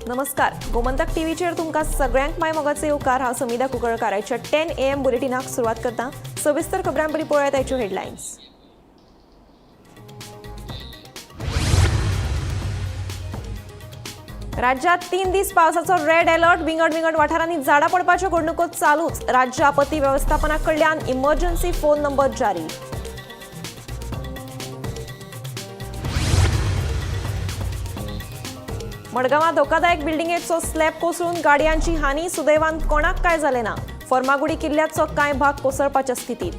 नमस्कार, गोमंतक टीव्हीचेर तुमकां सगळ्यांक माय मोगाचे येवकार. हांव समिधा कुंकळकार. आयच्या 10 AM बुलेटिनाक सुरवात करता. सविस्तर खबरां पयलीं पळयात आयच्यो हेडलायन्स. राज्यात 3 दीस पावसाचो रेड अलर्ट. विंगड विंगड वाठारांनी झाडां पडपाच्यो घडणुको चालूच. राज्य आपत्ती वेवस्थापना कडल्यान इमर्जन्सी फोन नंबर जारी. मडगांवां धोकादायक बिल्डिंगेचो स्लॅब कोसळून गाडयांची हानी. सुदैवान कोणाक काय जालें ना. फर्मागुडी किल्ल्याचो कांय भाग कोसळपाच्या स्थितीत.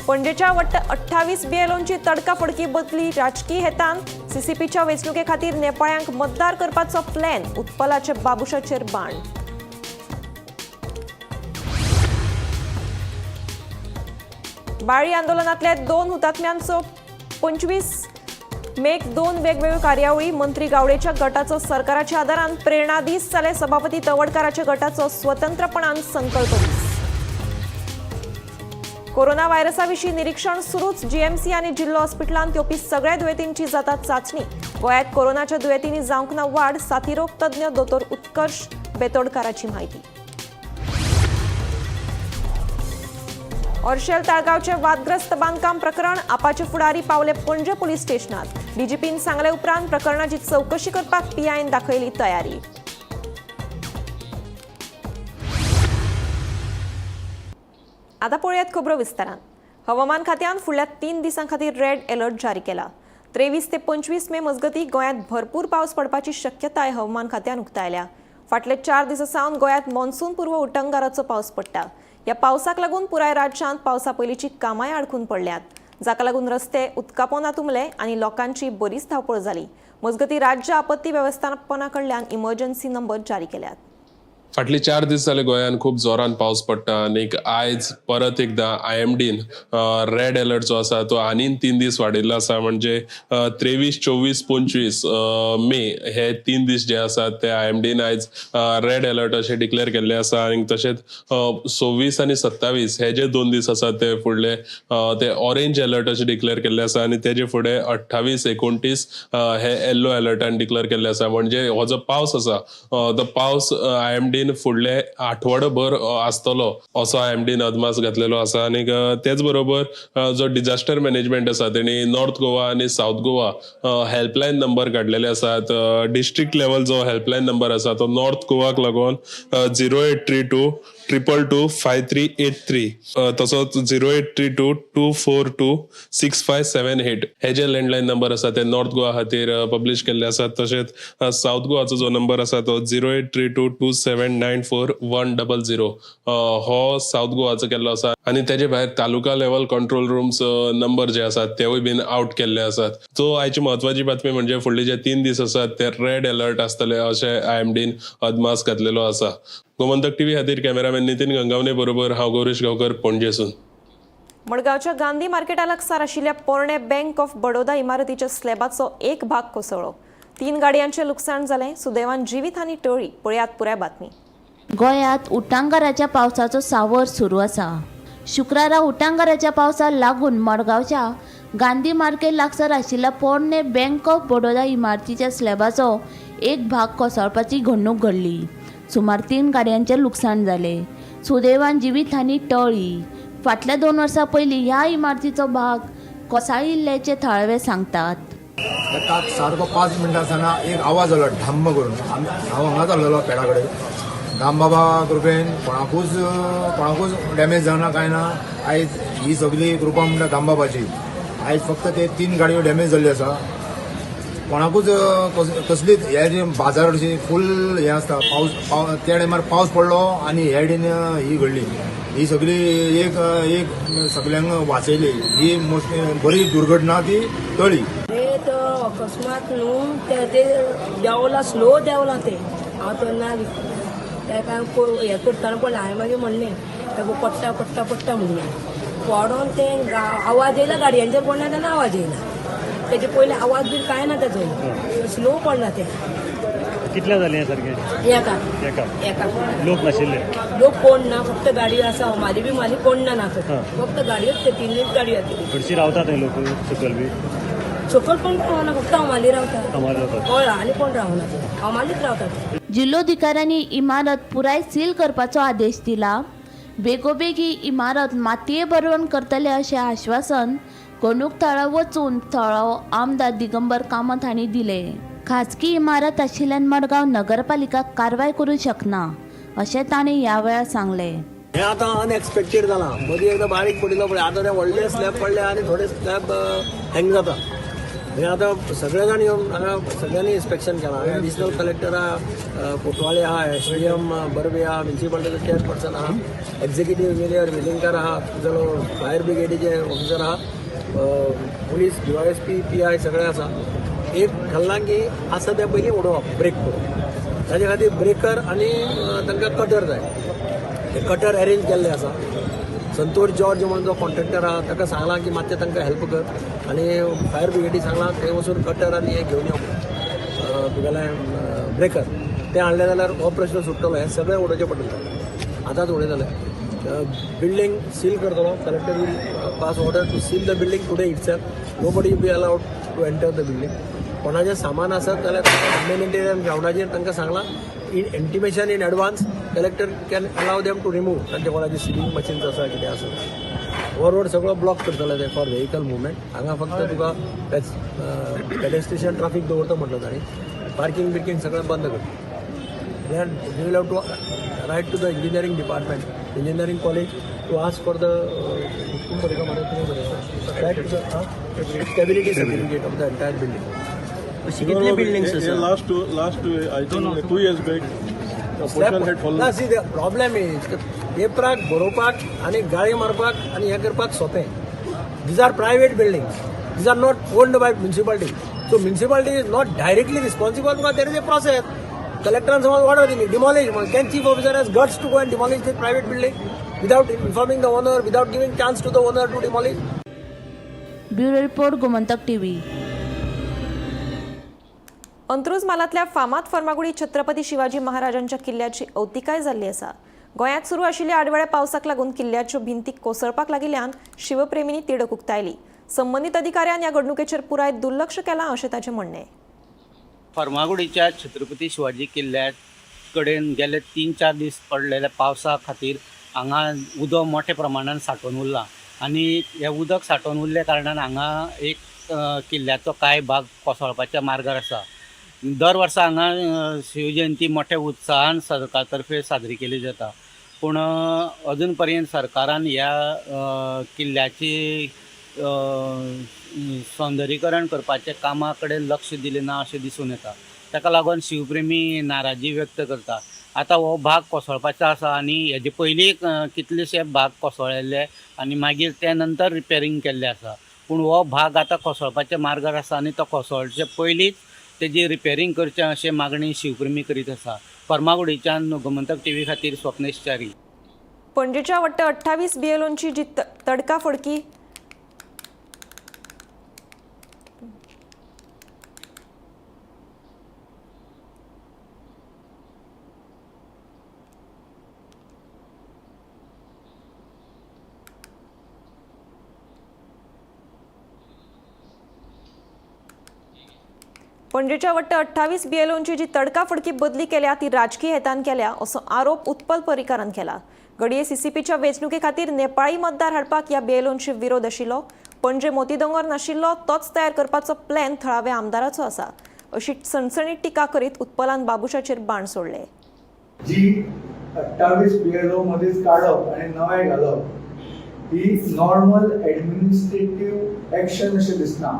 पणजेच्या वट्ट 28 बीएलओंची तडकाफडकी बदली राजकीय हेतान. सीसीपीच्या वेंचणुके खातीर नेपाळ्यांक मतदार करपाचो प्लॅन. उत्पलाचे बाबुशाचेर बाण. बाळी आंदोलनातल्या 2 हुतात्म्यांचो 25 मेक 2 वेगवेगळ्यो कार्यावळी. मंत्री गावडेच्या गटाचो सरकाराच्या आदारान प्रेरणा दीस जाल्यार सभापती तवडकाराच्या गटाचो स्वतंत्रपणान संकल्प दीस. कोरोना व्हायरसा विशीं निरीक्षण सुरूच. जीएमसी आनी जिल्लो हॉस्पिटलांत येवपी सगळ्या दुयेंतींची जाता चाचणी. गोंयांत कोरोनाच्या दुयेंतींनी जावंक ना वाड. साथीरोग तज्ञ दोतोर उत्कर्ष बेतोडकाराची म्हायती. ऑर्शेल ताळगांवचे वादग्रस्त बांदकाम प्रकरण. आपाचे फुडारी पावले पणजे पुलीस स्टेशनात. डीजीपीन सांगले उपरांत प्रकरणाची चवकशी करपाक पीआयन दाखयली तयारी. आता पळयात खबरो विस्तारान. हवामान खात्यान फुडल्या 3 दिसां खातीर रेड अलर्ट जारी केला. 23 ते 25 मे मजगती गोंयांत भरपूर पावस पडपाची शक्यताय हवामान खात्यान उक्तायल्या. फाटले 4 दिसां सावन गोंयांत मॉन्सून पूर्व उटंगाराचो पावस पडटा. ह्या पावसाक लागून पुराय राज्यांत पावसा पयलींची कामांय आडखून पडल्यात, जाका लागून रस्ते उदकापोना तुंबले आनी लोकांची बरीच धांवपळ जाली. मजगती राज्य आपत्ती वेवस्थापना कडल्यान इमर्जन्सी नंबर जारी केल्यात. फाटले 4 दीस जाले गोंयांत खूब जोरान पावस पडटा आनीक आयज परत एकदां आयएमडीन रेड अलर्ट जो आसा तो आनीक 3 दीस वाडयल्लो आसा. म्हणजे 23, 24, 25 मे हे 3 दीस जे आसात ते आयएमडीन आयज रेड अलर्ट अशें डिक्लेअर केल्ले आसा. आनी तशेंच 26 आनी 27 हे जे 2 दीस आसात ते फुडले ते ऑरेंज अलर्ट अशें डिक्लेअर केल्ले आसा. आनी तेजे फुडें 28, 29 हे येल्लो अलर्टान डिक्लेअर केल्ले आसा. म्हणजे हो जो पावस आसा तो पावस आयएमडीन फुडले आठवडोभर आसतलो असो आयएमडीन अदमास घातलेलो आसा. आनीक तेच बरोबर जो डिजास्टर मॅनेजमेंट आसा तेणी नॉर्थ गोवा आनी सावथ गोवा हेल्पलायन नंबर काडलेले आसात. डिस्ट्रिक्ट लेवल जो हेल्पलायन नंबर आसा तो नॉर्थ गोवाक लागून 0832 222 5383, तसोच 0832 242 6578 हे जे लँडलायन नंबर आसा ते नॉर्थ गोवा खातीर पब्लिश केल्ले आसात. तशेंच सावथ गोवाचो जो नंबर आसा तो 0832 2794 100 हो सावथ गोवाचो केल्लो आसा. आनी तेजे भायर taluka level control rooms number जे आसात तेवूय बीन आवट केल्ले आसात. सो आयची म्हत्वाची बातमी म्हणजे फुडले जे 3 दीस आसात ते रेड अलर्ट आसतले अशें आयएमडीन अदमास घातलेलो आसा. गोमंतक टीव्ही खातीर कॅमेरामॅन नितीन गंगावणे बरोबर हांव गौरीश गांवकर, पणजेसून. मडगांवच्या गांधी मार्केटा लागसार आशिल्ल्या पोरणे बँक ऑफ बडोदा इमारतीच्या स्लॅबाचो एक भाग कोसळ्ळो. 3 गाडयांचें लुकसाण जालें. सुदैवान जिवीत हानी टळ्ळी. पळयात पुराय बातमी. गोंयांत उटांगाराच्या पावसाचो सावर सुरू आसा. शुक्रारा उटांगाराच्या पावसाक लागून मडगांवच्या गांधी मार्केट लागसार आशिल्ल्या पोरणे बँक ऑफ बडोदा इमारतीच्या स्लॅबाचो एक भाग कोसळपाची घडणूक घडली. सुमार 3 गाडयांचें लुकसाण जालें. सुदैवान जिवीत हानी टळ्ळी. फाटल्या 2 वर्सां पयलीं ह्या इमारतीचो भाग कोसळिल्ल्याचे थळावे सांगतात. ताक सारको 5 मिनटां आसतना एक आवाज जालो ढाम्म करून. हांव हांगा चल्लेलो पेडा कडेन. दामबाबा कृपेन कोणाकूच डॅमेज जावना कांय ना. आयज ही सगळी कृपा म्हणटा दामबाबाची. आयज फक्त ते 3 गाडयो डॅमेज जाल्ल्यो आसा. कोणाकूच कसलीच हे जे बाजार अशी फूल हें आसता. पावस त्या टायमार पावस पडलो आनी ह्या सायडीन ही घडली. ही सगळी एक एक सगल्यांक वाचयली. ही मोस्ट बरी दुर्घटना ती टळ्ळी. तो अकस्मात न्हू ते देंवला, स्लो देंवला ते. हांव तो ना तेका हें करतना पडलें. हांवें मागीर म्हणलें ताका पडटा पडटा पडटा म्हणून पडोन ते आवाज येयला. गाडयांचेर पडना तेन्ना आवाज येयला. तेजे पयलीं आवाज बीन कांय ना तेजो. स्लो पडला ते. कितले जालें हें सारकें? एका एका एका लोक नाशिल्ले? लोक कोण ना, फक्त गाडयो आसा. हमाली बी माली कोण ना ना थंय. फक्त गाडयोच, ते तिनूच गाडयो आसा. हरशीं रावतात थंय लोक सकयल बी? सकयल कोण रावना, फक्त हमाली रावता. हमाल रावतात. हय, आनी कोण रावना, हमालीच रावतात. जिल्लोधिकाऱ्यांनी इमारत पुराय सील करपाचो आदेश दिला. बेगोबेग ही इमारत मातये भरवण करतले अशें आश्वासन घडणूक थळार वचून थळावो आमदार दिगंबर कामत हांणी दिले. खाजगी इमारत आशिल्ल्यान मडगांव नगरपालिका कारवाय करूं शकना अशें तांणी ह्या वेळार सांगलें. हें आतां अनएक्सपेक्टेड जालां. मदीं एकदां बारीक पडिल्लो पळय, आतां ते व्हडले स्लॅब पडले आनी थोडे स्लॅब हँग जाता. हें आतां सगळे जाण येवन हांगा सगळ्यांनी इन्स्पेक्शन केलां. एडिशनल कलेक्टर आहा, कोतवाळे आहा, एसडीएम बर्वे आहा, म्युनिसिपालिटीचो चेअरपर्सन आहा, एक्झिक्युटीव इंजिनियर वेलिंगकार आहा, जालो फायर ब्रिगेडीचे ऑफिसर आहा, पुलीस डीवायएसपी पीआय सगळे आसा. एक थारलां की आसा तें पयलीं उडोवप, ब्रेक करून. ताजे खातीर ब्रेकर आनी तांकां कटर जाय. ते कटर अरेंज केल्ले आसा. संतोष जॉर्ज म्हणून जो कॉन्ट्रॅक्टर आहा ताका सांगलां की मातशें तांकां हेल्प कर आनी फायर ब्रिगेडी सांगलां थंय वचून कटर आनी हें घेवन यो म्हणून, तुगेलें ब्रेकर तें हाडलें जाल्यार हो प्रश्न सुट्टलो. हें सगळें उडोवचें पडटलें, आतांच उडयतले. बिल्डींग सील करतलो. Collector will pass order to seal the building today itself. Nobody be allowed to enter the building. कोणाचें सामान आसत जाल्यार ह्युमॅनिटेरियन ग्रावंडाचेर तांकां सांगलां, in intimation in advance collector can allow them to remove तांचे कोणाचे सिलिंग मशीन्स आसा, कितें आसा. हो रोड सगळो ब्लॉक करतले ते फॉर व्हेकल मुवमेंट. हांगा फक्त तुका पेडेस्ट्रियन ट्राफीक दवरता म्हटलं तांणी. पार्किंग बिर्किंग सगळें बंद करता. Then we will have to write to the engineering department, engineering college to ask for the stability certificate of the entire building. अशी कितले बिल्डिंग्स आसा? Last two, I think 2 years back, the portion had fallen. ना, C the problem is पेपराक बरोवपाक आनी गाळी मारपाक आनी हें करपाक सोंपें. These are private buildings, these are not owned by municipality, so municipality is not directly responsible because there is a process. कलेक्टरान समज ऑर्डर दिली डिमॉलिश म्हणून, can chief officer has guts to go and demolish the private building without informing the owner, without giving chance to the owner to demolish? Bureau report, Gomantak TV. Antruz म्हालांतल्या फामाद फर्मागुडी छत्रपती शिवाजी महाराजांच्या किल्ल्याची अवतिकाय जाल्ली आसा. गोंयांत सुरू आशिल्ल्या आडवेळ्या पावसाक लागून किल्ल्याच्यो भिंती कोसळपाक लागिल्ल्यान शिवप्रेमींनी तिडक उक्तायली. संबंदीत अधिकाऱ्यान ह्या घडणुकेचेर पुराय दुर्लक्ष केलां अशें ताचें म्हणणें. फर्मागुडीच्या छत्रपती शिवाजी किल्ल्या कडेन गेले 3-4 दीस पडलेल्या पावसा खातीर हांगा उदक मोठ्या प्रमाणान सांठोवन उरलां आनी हें उदक सांठोवन उरल्या कारणान हांगा एक किल्ल्याचो कांय भाग कोसळपाच्या मार्गार आसा. दर वर्सा हांगा शिवजयंती मोठ्या उत्साहान सरकार तर्फे साजरी केली जाता, पूण अजून पर्यंत सरकारान ह्या किल्ल्याची सौंदर्यीकरण करपाच्या कामा कडेन लक्ष दिलें ना अशें दिसून येता. ताका लागून शिवप्रेमी नाराजी व्यक्त करता. आतां हो भाग कोसळपाचो आसा आनी हेजे पयलीं कितलेशे भाग कोसळिल्ले आनी मागीर ते नंतर रिपेरींग केल्ले आसा, पूण हो भाग आतां कोसळपाच्या मार्गार आसा आनी तो कोसळचे पयलींच तेजी रिपेरींग करचें अशें मागणी शिवप्रेमी करीत आसा. फर्मागुडीच्यान गोमंतक टीव्ही खातीर स्वप्नेश च्यारी. पणजेच्या वट्ट 28 बीएलओंची जी तडकाफडकी पणजेच्या वट्ट 28 बीएलओंची जी तडकाफडकी बदली केल्या ती राजकीय हेतान केल्या असो आरोप उत्पल पर्रीकारान केला. घडये सीसीपीच्या वेंचणुके खातीर नेपाळी मतदार हाडपाक ह्या बीएलओंचे विरोध आशिल्लो. पणजे मोती दोंगर नाशिल्लो तोच तयार करपाचो प्लॅन थळाव्या आमदाराचो आसा अशी सणसणीत टिका करीत उत्पलान बाबुशाचेर बाण सोडले. जी 28 बीएलओ मदींच काडप आनी नवे घालप ही नॉर्मल एडमिनिस्ट्रेटीव एक्शन अशें दिसना.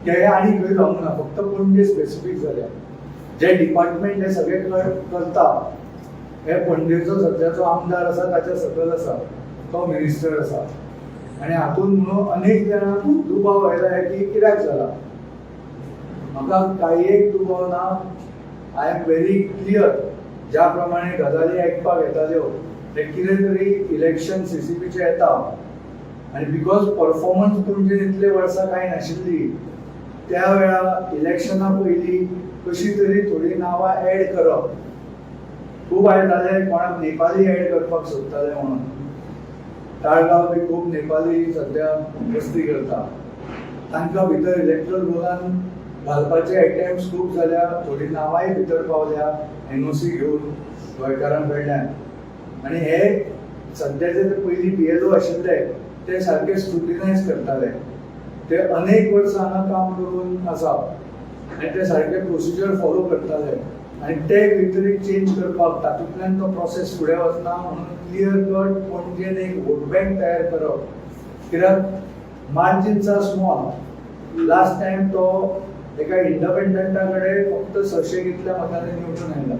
ते आनी खंय जावंक ना, फक्त पणजे स्पेसिफीक जाल्या. जे डिपार्टमेंट हे सगळे करता हे पणजेचो सद्याचो आमदार आसा ताच्या सकयल आसा, तो मिनिस्टर आसा. आनी हातूंत म्हणून अनेक जाणांक दुबाव आयला की कित्याक जाला. म्हाका कांय एक दुबाव ना. I am very clear. ज्या प्रमाणे गजाली आयकपाक येताल्यो ते कितें तरी इलेक्शन सीसीपीचें येता आनी because performance पणजेन इतले वर्सां कांय नाशिल्ली त्या वेळा इलेक्शना पयलीं कशी तरी थोडी नांवां एड करप. खूब आयताले कोणाक नेपाली एड करपाक सोदताले म्हणून. ताळगांव बी खूब नेपाली सद्या वस्ती करता, तांकां भितर इलेक्ट्रल रोलान घालपाचे एटेम्प्ट खूब जाल्या. थोडीं नांवांय भितर पावल्या एनओसी घेवन गोंयकारां कडल्यान. आनी हे सद्याचे ते पयलीं बीएलओ आशिल्ले ते सारके स्क्रुटिनायज करताले. ते अनेक वर्सां हांगा काम करून आसा आनी ते सारके प्रोसिजर फॉलो करताले आनी ते खंय तरी चेंज करपाक तातूंतल्यान तो प्रोसेस फुडें वचना म्हणून क्लियर कट पणजेन एक वोट बँक तयार करप, कित्याक margins are small. Last time तो एका इंडिपेंडंटा कडेन फक्त 600 कितल्या मतांनी निवडून आयला.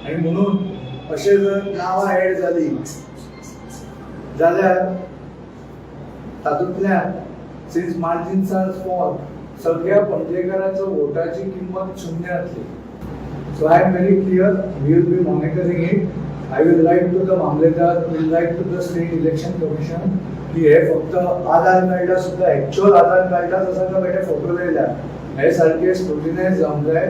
आनी म्हणून अशें जर नांवां एड जाली जाल्यार तातूंतल्यान सिन्स मार्जिन्स are small सगळ्या पणजेकारांचो वोटाची किंमत शुन्य जातली. So I am very clear, we will be monitoring it. I will write to the Mamlatdar, will write to the State Election Commission की हे फक्त आधार कार्डा सुद्दां, एक्च्युअल आधार कार्डाच आसा काय बेठे फोटो येयल्या, हे सारके स्क्रुटिनायज जावंक जाय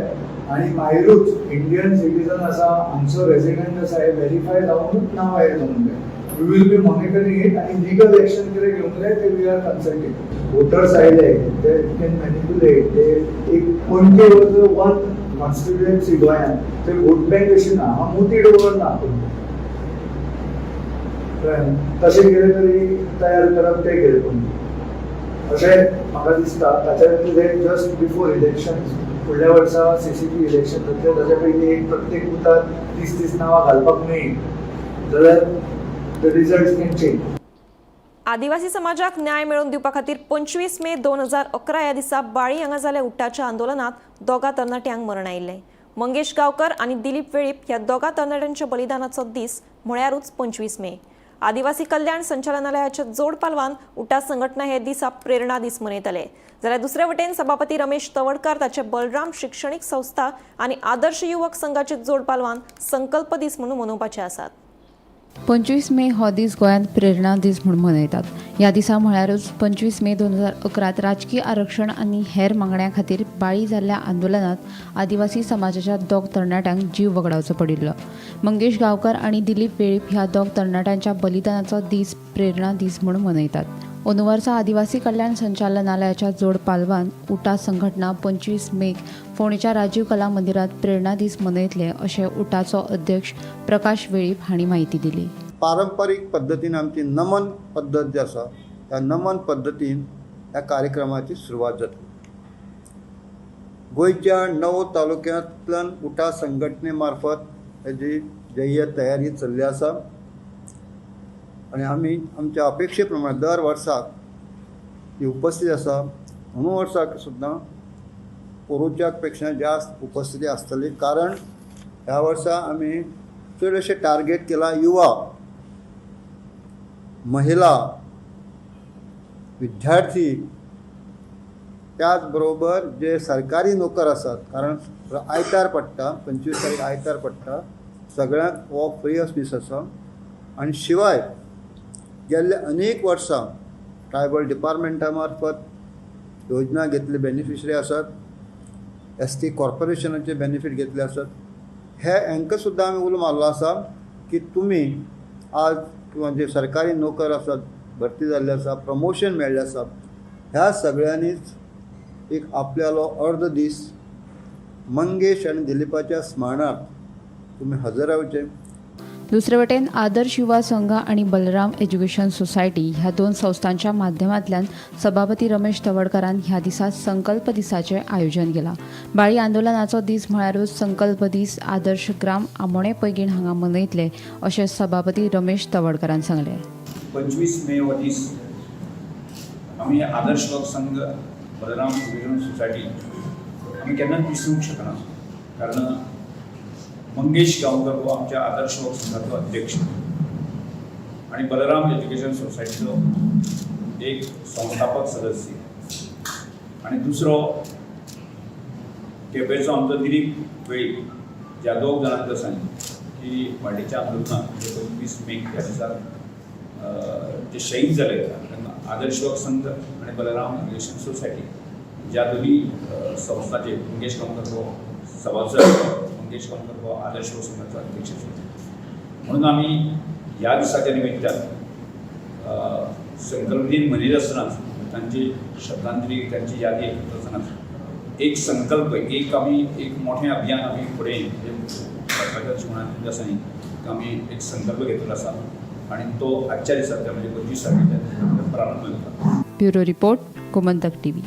आनी मागीरूच इंडियन सिटीजन आसा, हांगचो रेजिडंट आसा, हे व्हेरीफाय जावनूच नांव एड जावंक जाय. We will be monitoring it आनी लिगल एक्शन कितें घेवंक जाय ते we are consulting. Voters आयले ते can manipulate. ते एक पणजे वन कॉन्स्टिट्युएन्सी गोंयांत ते वोट बँक अशी ना, हांगा मोती डोंगर ना. कळ्ळें? तशें कितें तरी तयार करप ते केलें पणजे अशें म्हाका दिसता. ताच्या खातीर जस्ट बिफोर इलेक्शन, फुडल्या वर्सा सीसीपी इलेक्शन जातलें, ताच्या पयलीं एक प्रत्येक बुथार 30 30 नांवां घालपाक मेळ्ळी जाल्यार the result can change. आदिवासी समाजाक न्याय मेळोवन दिवपा खातीर 25 मे 2011 ह्या दिसा बाळी हांगा जाल्ल्या उट्टाच्या आंदोलनात दोगा तरणाट्यांक मरण आयिल्लें. मंगेश गांवकर आनी दिलीप वेळीप ह्या दोगा तरणाट्यांच्या बलिदानाचो दीस म्हळ्यारूच 25 मे. आदिवासी कल्याण संचालनालयाच्या जोड पालवान उटा संघटना हे दिसा प्रेरणा दीस मनयतले. जाल्यार दुसरे वटेन सभापती रमेश तवडकार ताचे बलराम शिक्षणीक संस्था आनी आदर्श युवक संघाचे जोड पालवान संकल्प दीस म्हणून मनोवपाचे आसात. 25 मे हो दीस गोंयांत प्रेरणा दीस म्हूण मनयतात. ह्या दिसा म्हळ्यारूच 25 मे 2011त राजकी आरक्षण आनी हेर मागण्यां खातीर बाळी जाल्ल्या आंदोलनात आदिवासी समाजाच्या दोग तरणाट्यांक जीव वगडावचो पडिल्लो. मंगेश गांवकर आनी दिलीप वेळीप ह्या दोग तरणाट्यांच्या बलिदानाचो दीस प्रेरणा दीस म्हूण मनयतात. अंदू वर्सा आदिवासी कल्याण संचालनालयाच्या जोड पालवान उटा संघटना 25 मेक फोंडेच्या राजीव कला मंदिरात प्रेरणा दीस मनयतले अशें उटाचो अध्यक्ष प्रकाश वेळीप हांणी म्हायती दिली. पारंपरीक पद्दतीन आमची नमन पद्दत जी आसा, ह्या नमन पद्दतीन ह्या कार्यक्रमाची सुरवात जातली. गोंयच्या णव तालुक्यांतल्यान उटा संघटने मार्फत हेजी जय्यत तयारी चल्ली आसा आनी आमी आमच्या अपेक्षे प्रमाणे दर वर्साक ही उपस्थिती आसा. अंदू वर्साक सुद्दां पोरूच्या पेक्षा जास्त उपस्थिती आसतली, कारण ह्या वर्सा आमी चड अशें टार्गेट केला युवा, महिला, विद्यार्थी, त्याच बरोबर जे सरकारी नोकर आसात, कारण आयतार पडटा, 25 तारीख आयतार पडटा, सगळ्यांक हो फ्री दीस आसा. आनी शिवाय गेल्ले अनेक वर्सां ट्रायबल डिपार्टमेंटा मार्फत योजना घेतले बेनिफिशरी आसात, एस टी कॉर्पोरेशनाचे बेनिफीट घेतले आसात, हे हांकां सुद्दां आमी उलो मारलो आसा की तुमी आज किंवा जे सरकारी नोकर आसात, भरती जाल्ले आसा, प्रमोशन मेळ्ळें आसा, ह्या सगळ्यांनीच एक आपल्यालो अर्द दीस मंगेश आनी दिलीपाच्या स्मरणार्थ तुमी हजर रावचे. दुसरे वटेन आदर्श युवा संघ आनी बलराम एज्युकेशन सोसायटी ह्या दोन संस्थांच्या माध्यमांतल्यान सभापती रमेश तवडकारान ह्या दिसा संकल्प दिसाचें आयोजन केलां. बाळी आंदोलनाचो दीस म्हळ्यारूच संकल्प दीस आदर्श ग्राम आमोणे पैगीण हांगा मनयतले अशें सभापती रमेश तवडकारान सांगलें. 25 मे हो दीस आमी आदर्श युवक संघ, बलराम एज्युकेशन सोसायटी आमी केन्नाच विसरूंक शकना, कारण मंगेश गांवकर हो आमच्या आदर्श युवक संघाचो अध्यक्ष आनी बलराम एज्युकेशन सोसायटीचो एक संस्थापक सदस्य आनी दुसरो केपेंचो आमचो दिलीप वेळीप, ज्या दोग जाणांक सांगलें की बाळ्ळीच्या आंदोलनात, म्हणजे 25 मे ह्या दिसा जे शहीद जाले, आदर्श युवक संघ आनी बलराम एज्युकेशन सोसायटी ज्या दोन्ही संस्थांचे मंगेश गांवकर हो सभासद. मंगेश गांवकर हो आदर्श युवक संघाचो अध्यक्ष आशिल्लो. म्हणून आमी ह्या दिसाच्या निमित्तान संकल्प दिन मनयत आसतनाच, तांची श्रद्धांजली, तांची यादी करता आसतनाच एक संकल्प, एक आमी एक मोठें अभियान आमी फुडें म्हणजे जिवनांत जे आसा न्ही, आमी एक संकल्प घेतलेलो आसा आनी तो आजच्या दिसांतल्यान म्हणजे 25 तारखेच्यान प्रारंभ जाता. Bureau report, Gomantak TV.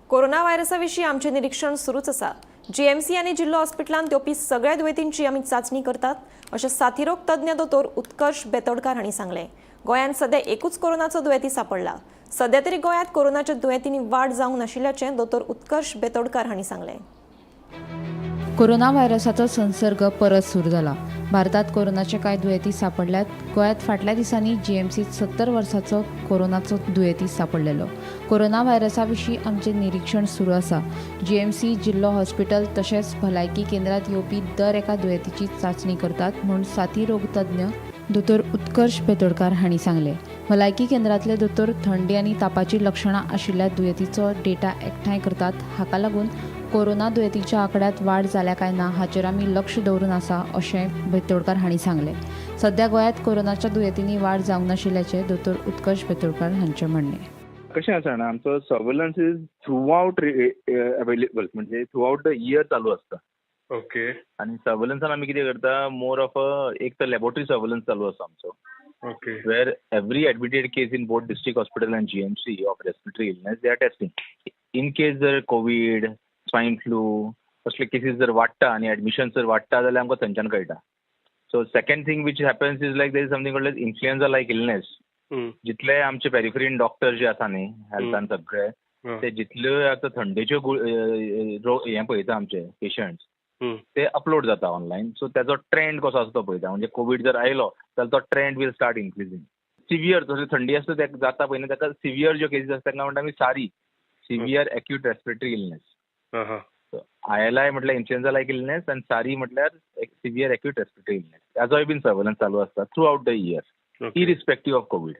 Corona व्हायरसा विशीं आमचें निरीक्षण सुरूच आसा. जीएमसी आनी जिल्लो हॉस्पिटलांत येवपी सगळ्या दुयेंतींची आमी चांचणी करतात, अशें साथीरोग तज्ञ दोतोर उत्कर्ष बेतोडकार हांणी सांगलें. गोंयांत सध्या एकूच कोरोनाचो दुयेंती सांपडला. सध्या तरी गोंयांत कोरोनाच्या दुयेंतींनी वाड जावंक नाशिल्ल्याचें दोतोर उत्कर्ष बेतोडकार हांणी सांगलें. कोरोना व्हायरसाचो संसर्ग परत सुरू जाला. भारतात कोरोनाचे कांय दुयेंती सांपडल्यात. गोंयांत फाटल्या दिसांनी जीएमसीत 70 वर्साचो कोरोनाचो दुयेंती सांपडलेलो. कोरोना व्हायरसा विशीं आमचें निरीक्षण सुरू आसा. जीएमसी, जिल्लो हॉस्पिटल तशेंच भलायकी केंद्रात येवपी दर एका दुयेंतीची चांचणी करतात म्हूण साथी रोग तज्ञ दोतोर उत्कर्ष बेतोडकार हांणी सांगलें. भलायकी केंद्रांतले दोतोर थंडी आनी तापाची लक्षणां आशिल्ल्या दुयेंतीचो डेटा एकठांय करतात. हाका लागून कोरोना दुयेंतीच्या आंकड्यांत वाड जाल्या काय ना हाचेर आमी लक्ष दवरून आसा, अशें बेतोडकार हांणी सांगलें. सध्या गोंयांत कोरोनाच्या दुयेंतींनी वाड जावंक नाशिल्ल्याचें दोतोर उत्कर्ष बेतोडकार हांचें म्हणणें. कशें आसा जाणा, आमचो surveillance is through out available, म्हणजे थ्रू आउट the year चालू आसता. आनी सर्वेलन्सान आमी कितें करता, मोर ऑफ अ एक तर लॅबोरेटरी सर्वेलन्स चालू आसा आमचो, where every admitted case in both district hospital and GMC of respiratory illness, they are testing. In case जर कोवीड, स्वायन फ्लू असले केसीस जर वाडटा आनी एडमिशन जर वाडटा जाल्यार आमकां थंयच्यान कळटा. So second thing which happens is like there is something called influenza like illness. जितले आमचे पेरिफेरीन डॉक्टर जे आसा न्ही हेल्थान सगळे, ते जितल्यो आतां थंडेच्यो हें पळयता आमचे पेशंट्स, ते अपलोड जाता ऑनलायन. सो त्याचो ट्रेंड कसो आसा तो पळयता. म्हणजे कोवीड जर आयलो जाल्यार तो trend will start increasing. Severe जशें थंडी आसता तेका जाता पळय न्ही, ताका सिवियर ज्यो केसीस आसता तांकां म्हणटा आमी SARI, severe acute respiratory illness. ILI म्हटल्यार इन्फ्लुएन्झा लायक इलनेस आनी सारी म्हटल्यार सिवियर एक्यूट रेस्पिरेटरी इलनेस. ताजोय बीन सर्वेलन्स चालू आसता throughout the year, irrespective of Covid.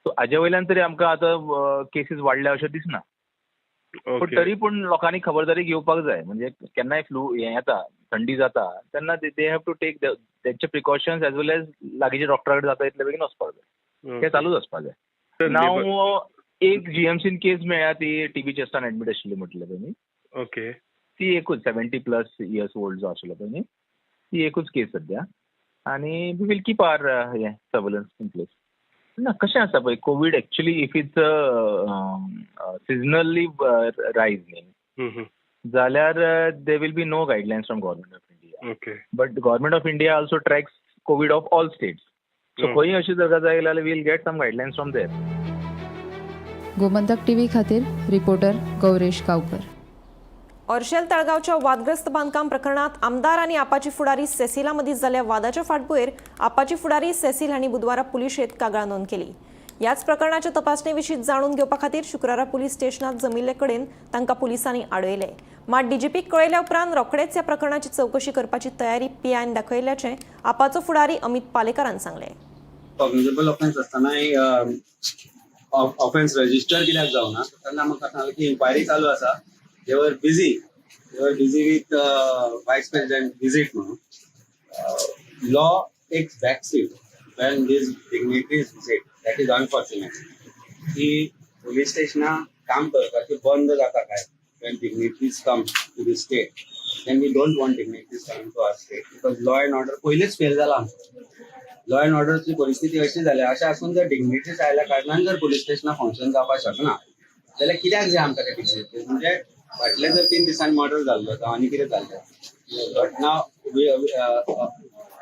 So हाजे वयल्यान तरी आमकां आतां केसीस वाडल्या अशें दिसना, पूण तरी पूण लोकांनी खबरदारी घेवपाक जाय. म्हणजे केन्नाय फ्लू हें येता, थंडी जाता तेन्ना they have to take तेंचे प्रिकॉशन्स एज वेल एज लागींच्या डॉक्टरा कडेन जाता इतले बेगीन वचपाक जाय. तें चालूच आसपाक जाय. नाव एक जीएमसीन केस मेळ्ळ्या, ती टीबी चेस्टान एडमीट आशिल्ली म्हटलें पळय न्ही. ती एकूच 70+ इयर्स ओल्ड जो आशिल्लो पळय न्ही, ती एकूच केस सद्या. आनी we will keep our हें सर्वेलन्स इन प्लेस. ना, कशें आसा पळय, Covid actually if it's seasonally rise न्ही जाल्यार there will be no guidelines from Government of India. But Government of India also tracks Covid of all states. So खंय अशी जर गजाल आयली जाल्यार we'll get some guidelines from there. Gomantak TV खातीर reporter Gauresh Gaonkar. ऑर्शेल ताळगांवच्या वादग्रस्त बांदकाम प्रकरणात आमदार आनी आपाची फुडारी सेसिला मदीं जाल्ल्या वादाच्या फाटभुंयेर आपाची फुडारी सेसील हांणी बुधवारा पुलिशेंत कागाळ नोंद केली. ह्याच प्रकरणाच्या तपासणे विशीं जाणून घेवपा खातीर शुक्रारा पुलीस स्टेशनात जमिल्ले कडेन तांकां पुलिसांनी आडयले. मात डीजीपीक कळयल्या उपरांत रोखडेच ह्या प्रकरणाची चवकशी करपाची तयारी पीआयन दाखयल्ल्याचें आपाचो फुडारी अमित पालेकारान सांगलें. कॉग्निजेबल ऑफेन्स आसतनाय ऑफेन्स रजिस्टर कित्याक जावना? तेन्ना म्हाका सांगलें की इन्क्वायरी चालू आसा, they were busy with Vice President visit म्हणून. Law takes back seat when these dignitaries visit. That is unfortunate की पोलीस स्टेशनां काम करपाचें बंद जाता काय when dignitaries come to the state. Then we don't want dignitaries coming to our state because law and order पयलींच fail जाला आमचो. Law and ऑर्डरची परिस्थिती अशी जाल्या, अशें आसून जर डिग्निटरीज आयल्या कारणान जर पोलीस स्टेशनां फंक्शन जावपाक शकना जाल्यार कित्याक जाय आमकां ते डिग्निटरीज? म्हणजे फाटले जर 3 दिसांनी मर्डर जाल्लो जावं आनी कितें जाल्लें, घटना,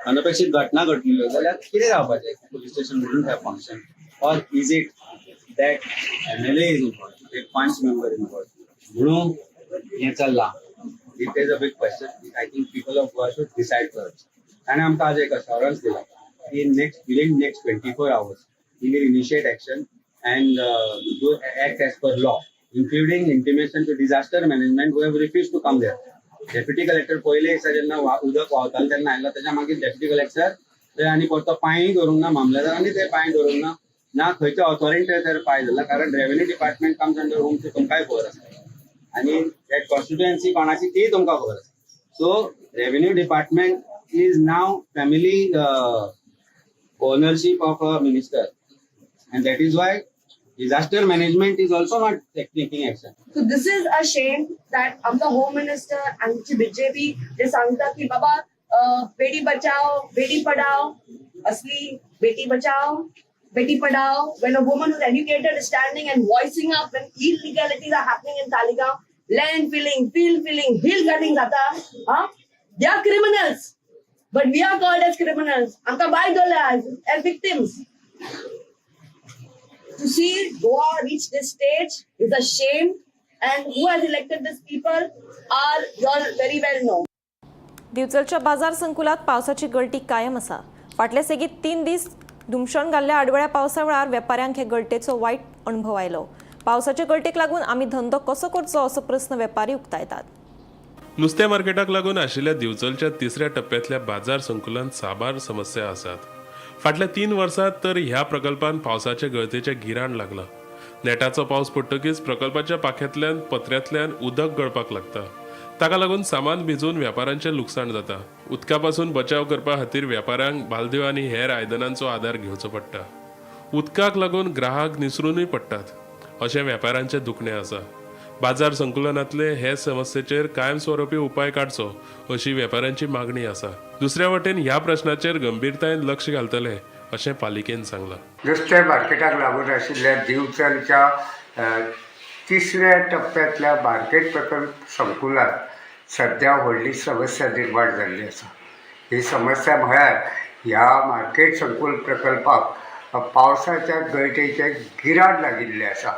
अनपेक्षीत घटना घडलेल्यो जाल्यार कितें जावपाचें? Police station wouldn't have function? Or is it that MLA is involved, एक पंच मेंबर इन्वॉल्व म्हणून हें चल्लां? It is a big question. I think people of Goa should decide for. ताणें आमकां आज एक अशोरन्स दिला की within next 24 hours he will initiate action and do act as per law, including intimation to disaster management, who have refused to come there. Deputy collector पयले दिसा जेन्ना उदक व्हांवतालें तेन्ना आयलो, तेच्या मागीर डेप्युटी कलेक्टर ते आनी परतो पांय धरूंक ना, मामलेदारांनी ते पांय धरूंक ना, ना खंयच्या ऑथॉरिटीचेर पांय धरला. कारण revenue department comes under home, ते तुमकांय खबर आसा आनी that constituency कोणाची तीय तुमकां खबर आसा. So revenue department is now family ownership of a minister, and that is why disaster management is also not taking action. So this is a shame that आमचा होम मिनिस्टर, आमची BJP जे सांगता की बाबा बेटी बचाओ बेटी पढाओ, असली Beti Bachao Beti Padhao when a woman who's educated is standing and voicing up when illegalities are happening in Taleigao, land filling, field filling, hill cutting जाता, huh? They are criminals, but we are called as criminals. आमकां बाय दवरल्या as victims. To see Goa reach this stage is a shame, and who has elected these people are you all very well know. दिवचलच्या बाजार संकुलात पावसाची गळटी कायम आसा. फाटले सेगीत 3 दीस धुमशण घाल्ल्या आडवेळ्या पावसा वेळार वेपाऱ्यांक हे गळटेचो वायट अणभव आयलो. पावसाचे गळटेक लागून आमी धंदो कसो करचो असो प्रस्न वेपारी उक्तायतात. नुस्त्या मार्केटाक लागून आशिल्ल्या दिवचलच्या तिसऱ्या टप्प्यांतल्या बाजार संकुलांत साबार समस्या आसात. फाटल्या 3 वर्सांत तर ह्या प्रकल्पान पावसाचे गळतेचें गिराण लागलां. नेटाचो पावस पडटकीच प्रकल्पाच्या पाख्यांतल्यान पत्र्यांतल्यान उदक गळपाक लागता. ताका लागून सामान भिजून वेपाऱ्यांचें लुकसाण जाता. उदका पासून बचाव करपा खातीर वेपाऱ्यांक बालद्यो आनी हेर आयदनांचो आदार घेवचो पडटा. उदकाक लागून ग्राहक निसरूनय पडटात अशें वेपाऱ्यांचें दुखणें आसा. बाजार संकुलनांतले हे समस्येचेर कायमस्वरूपी उपाय काडचो अशी वेपाऱ्यांची मागणी आसा. दुसऱ्या वटेन ह्या प्रश्नाचेर गंभीरतायेन लक्ष घालतले अशें पालिकेन सांगलां. नुस्तें मार्केटाक लागून आशिल्ल्या दिवचलच्या तिसऱ्या टप्प्यांतल्या मार्केट प्रकल्प संकुलांत सद्या व्हडली समस्या निर्माण जाल्ली आसा. ही समस्या म्हळ्यार ह्या मार्केट संकूल प्रकल्पाक पावसाच्या गळटेचें गिराण लागिल्लें आसा.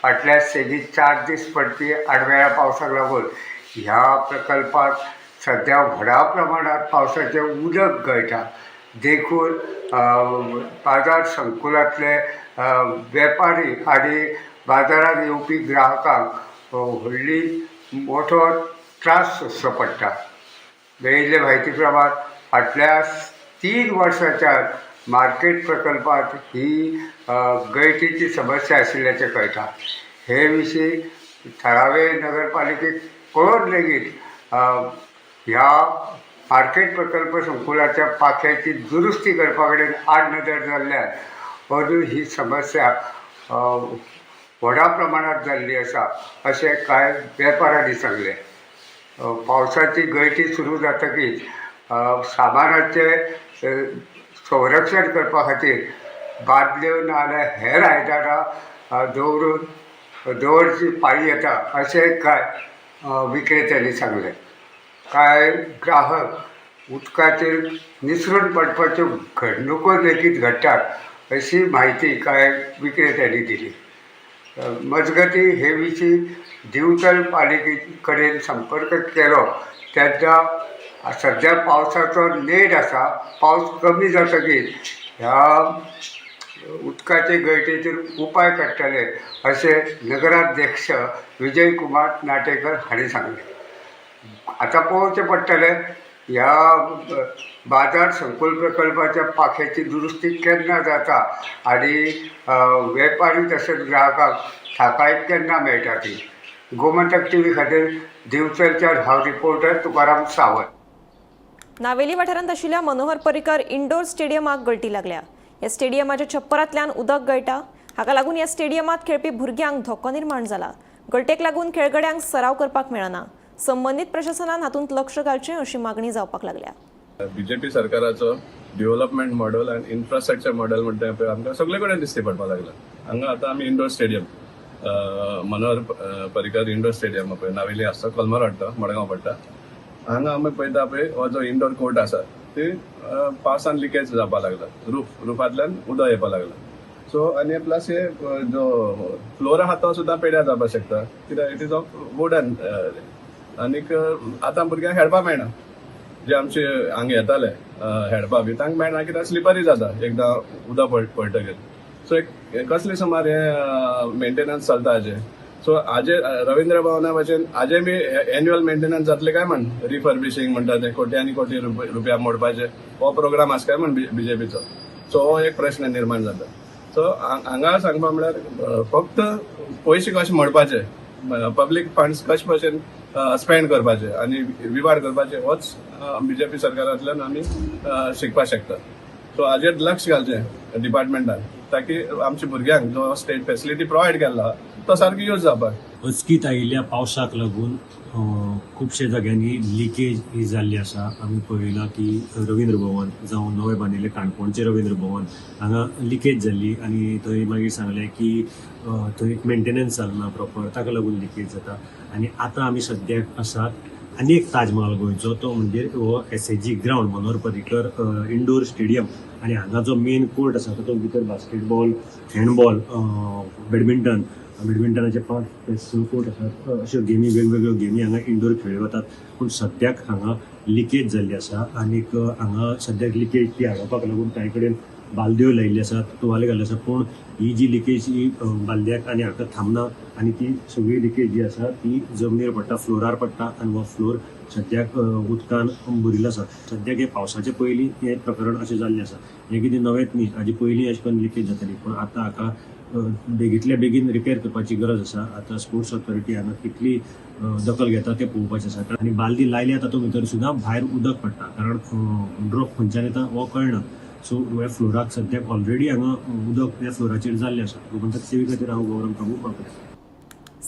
फाटल्या सेगीत 4 दीस पडपी आडवेळ्या पावसाक लागून ह्या प्रकल्पात सद्या व्हडा प्रमाणांत पावसाचें उदक गळटा. देखून बाजार संकुलांतले वेपारी आनी बाजारांत येवपी ग्राहकांक व्हडली मोठो त्रास सोंसचो पडटा. मेळिल्ले म्हायती प्रमाण फाटल्या 3 वर्सांच्या मार्केट प्रकल्पांत ही गळटीची समस्या आशिल्ल्याचें कळटा. हे विशीं थळावे नगरपालिकेक कळोवन लेगीत ह्या मार्केट प्रकल्प संकुलाच्या पाख्याची दुरुस्ती करपा कडेन आडनदर जाल्ल्यान अजून ही समस्या व्हडा प्रमाणांत जाल्ली आसा अशें कांय वेपाऱ्यांनी सांगलें. पावसाची गळटी सुरू जातकीच सामानाचें संरक्षण करपा खातीर बादल्यो नाजाल्यार हेर आयदनां दवरून दवरची पाळी येता अशें कांय विक्रेत्यांनी सांगलें. कांय ग्राहक उदकाचेर निसरून पडपाच्यो घडणुको लेगीत घडटात अशी म्हायती कांय विक्रेत्यांनी दिली. मजगती हे विशीं दिवचल पालिके कडेन संपर्क केलो तेन्ना सद्या पावसाचो नेट आसा, पावस कमी जातकीच ह्या उदकाचे गळटेचेर उपाय काडटले अशें नगराध्यक्ष विजय कुमार नाटेकर हांणी सांगलें. आतां पळोवचें पडटलें ह्या बाजार संकुल प्रकल्पाच्या पाख्याची दुरुस्ती केन्ना जाता आनी वेपारी तशेंच ग्राहकांक थाकाय केन्ना मेळटा ती. गोमंतक टीव्ही खातीर दिवचलच्या हांव रिपोर्टर तुकाराम सावंत. नावेली वाठारांत आशिल्ल्या मनोहर पर्रीकर इंडोर स्टेडियमाक गळटी लागल्या. ह्या स्टेडियमाच्या छप्परांतल्यान उदक गळटा. हाका लागून ह्या स्टेडियमांत खेळपी भुरग्यांक धोको निर्माण जाला. गळटेक लागून खेळगड्यांक सराव करपाक मेळना. संबंदीत प्रशासनान हातूंत लक्ष घालचें अशी मागणी जावपाक लागल्या. बीजेपी सरकाराचो डेव्हलपमेंट मॉडेल आनी इन्फ्रास्ट्रक्चर मॉडेल म्हणटा पळय आमकां सगळे कडेन दिश्टी पडपाक लागला. हांगा आतां आमी indoor stadium Manohar Parrikar indoor stadium पळय नावेली आसा, कलमर वाडटा, मडगांव पडटा. हांगा आमी पळयता पळय हो जो इंडोर कोर्ट आसा ती पावसान लिकेज जावपाक लागला. रुफांतल्यान उदक येवपाक लागला. सो आनी प्लस हे जो फ्लोर आहा तो सुद्दां पेड्यार जावपाक शकता कित्याक it is of wooden. आनीक आतां भुरग्यांक खेळपाक मेळना. जे आमचे हांगा येताले खेळपा बी तांकां मेळना कित्याक स्लिपरी जाता एकदां उदक पडटकीर. सो एक कसले सुमार हे मेंटेनन्स चलता हाजे. सो हाजे रवींद्र भवना भशेन हाजे बी एन्युअल मेंटेनन्स जातले काय म्हण, रिफर्बिशींग म्हणटा ते कोट्यांनी कोटी रुपया मोडपाचे हो प्रोग्राम आसा काय म्हण बीजेपीचो. सो हो एक प्रश्न निर्माण जाता. सो हांगा सांगपा म्हळ्यार फक्त पयशे कशे मोडपाचे, पब्लीक फंड्स कशे भशेन स्पेंड करपाचें आनी विवाड करपाचें होच बीजेपी सरकारांतल्यान आमी शिकपाक शकता. सो हाजेर लक्ष घालचें डिपार्टमेंटान ताकी आमच्या भुरग्यांक जो स्टेट फेसिलिटी प्रोवायड केल्ला तो सारको यूज जावपाक. अचकीत आयिल्ल्या पावसाक लागून खुबशे जाग्यांनी लिकेज ही जाल्ली आसा. आमी पळयलां की रवींद्र भवन जावं नवें बांदिल्लें काणकोणचें रवींद्र भवन हांगा लिकेज जाल्ली आनी थंय मागीर सांगलें की थंय मेंटेनन्स जालना प्रॉपर, ताका लागून लिकेज जाता. आनी आतां आमी सद्याक आसात आनी एक ताजमहाल गोंयचो, तो म्हणजे हो SAG ground, Manohar Parrikar indoor stadium. आनी हांगा जो मेन कोर्ट आसा तातूंत भितर बास्केटबॉल, हँडबॉल, बॅडमिंटन, बॅडमिंटनाचे 5 ते 6 कोर्ट आसात. अश्यो गेमी, वेगवेगळ्यो गेमी हांगा इंडोर खेळ्ळ्यो वतात. पूण सद्याक हांगा लिकेज जाल्ली आसा आनीक हांगा सद्याक लिकेज ती आडोवपाक लागून कांय कडेन बालद्यो लायिल्ल्यो आसात, तुवाले घाल्ले आसात. पूण ही जी लिकेज ही बालद्याक आनी हाका थांबना आनी ती सगळी लिकेज जी आसा ती जमनीर पडटा, फ्लोरार पडटा आनी हो फ्लोर सद्याक उदकान भरिल्लो आसा. सद्याक हे पावसाचे पयलीं हें प्रकरण अशें जाल्लें आसा. हें कितें नवेंच न्ही, हाजे पयलीं अशें करून लिकेज जाताली, पूण आतां हाका बेगींतल्या बेगीन रिपेर करपाची गरज आसा. आतां स्पोर्ट्स ऑथॉरिटी हांगा कितली दखल घेता तें पळोवपाचें आसा. आनी बालदी लायल्या तातूंत भितर सुद्दां भायर उदक पडटा, कारण ड्रॉप खंयच्यान येता हो कळना. सो ह्या फ्लोराक सद्याक ऑलरेडी हांगा उदक ह्या फ्लोराचेर जाल्लें आसा. गोमंतक सेवे खातीर हांव गौरव प्रभू वापरतां.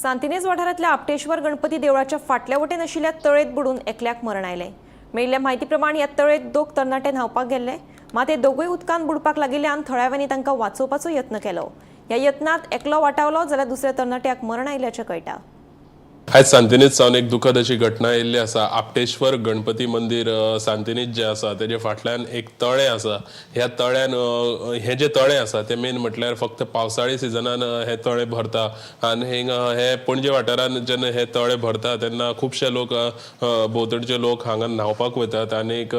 सांतिनेज वाठारांतल्या आपटेश्वर गणपती देवळाच्या फाटल्या वटेन आशिल्ल्या तळेत बुडून एकल्याक मरण आयलें. मेळिल्ल्या म्हायती प्रमाण ह्या तळेत 2 तरणाटे न्हांवपाक गेल्ले, मात हे दोगूय उदकांत बुडपाक लागिल्ल्यान थळाव्यांनी तांकां वाचोवपाचो यत्न केलो. ह्या यत्नांत एकलो वाटावलो जाल्यार दुसऱ्या तरणाट्याक मरण आयिल्ल्याचें कळटा. आयज सांतिनेज सावन एक दुखद अशी घटना येयल्ली आसा. आपटेश्वर गणपती मंदीर सांतिनेज जें आसा तेजे फाटल्यान एक तळें आसा. ह्या तळ्यान हें जें तळें आसा तें मेन म्हटल्यार फक्त पावसाळी सिजनान हें तळें भरता आनी हिंगा हे पणजे वाठारान जेन्ना हें तळें भरता तेन्ना खुबशे लोक भोंवतणचे लोक हांगा न्हांवपाक वयतात आनीक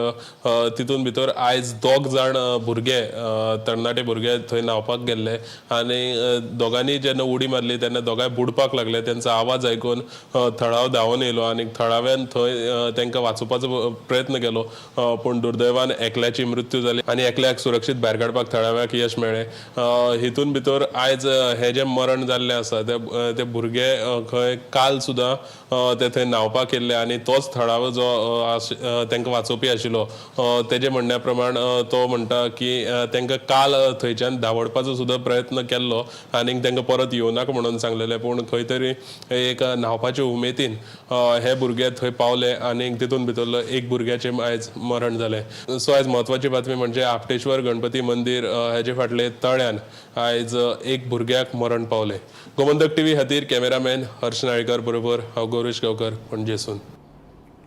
तितून भितर आयज 2 जाण भुरगे तरणाटे भुरगे थंय न्हांवपाक गेल्ले आनी दोगांनी जेन्ना उडी मारली तेन्ना दोगांय बुडपाक लागले. तेंचो आवाज आयकून थळाव धांवन येयलो आनी थळाव्यान थंय तांकां वाचोवपाचो प्रयत्न केलो, पूण दुर्दैवान एकल्याची मृत्यू जाली आनी एकल्याक सुरक्षीत भायर काडपाक थळाव्याक यश मेळ्ळें. हितून भितर आयज हें जें मरण जाल्लें आसा ते भुरगे खंय काल सुद्दां ते थंय न्हांवपाक येयल्ले आनी तोच थळावो जो तांकां वाचोवपी आशिल्लो तेजे म्हणण्या प्रमाण तो म्हणटा की तांकां काल थंयच्यान धांवडपाचो सुद्दां प्रयत्न केल्लो आनी तांकां परत येवनाका म्हणून सांगलेलें, पूण खंय तरी एक न्हांवपाचे उमेदीन हे भुरगे थंय पावले आनी तितून भितरलो एक भुरग्याचें आयज मरण जालें. सो आयज म्हत्वाची बातमी म्हणजे आपटेश्वर गणपती मंदीर हेजे फाटले तळ्यान आयज एक भुरग्याक मरण पावलें. गोमंतक टीव्ही खातीर कॅमेरामॅन हर्ष नाळीकर बरोबर हांव गौरीश गांवकर, पणजेसून.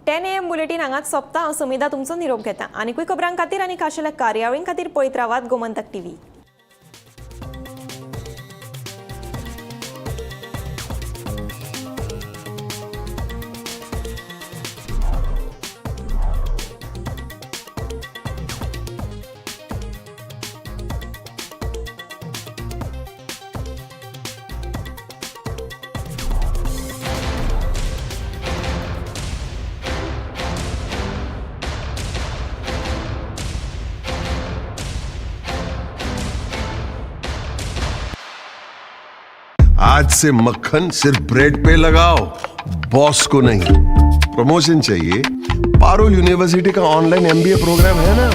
10 AM bulletin हांगाच सोंपता. हांव समिधा तुमचो निरोप घेता. आनीकूय खबरां खातीर आनी खाशेल्या कार्यावळीं खातीर पळयत रावात गोमंतक टीव्ही. आज से मक्खन सिर्फ ब्रेड पे लगाओ, बॉस को नहीं। प्रमोशन चाहिए? पारुल यूनिवर्सिटी का ऑनलाइन एमबीए प्रोग्राम है ना।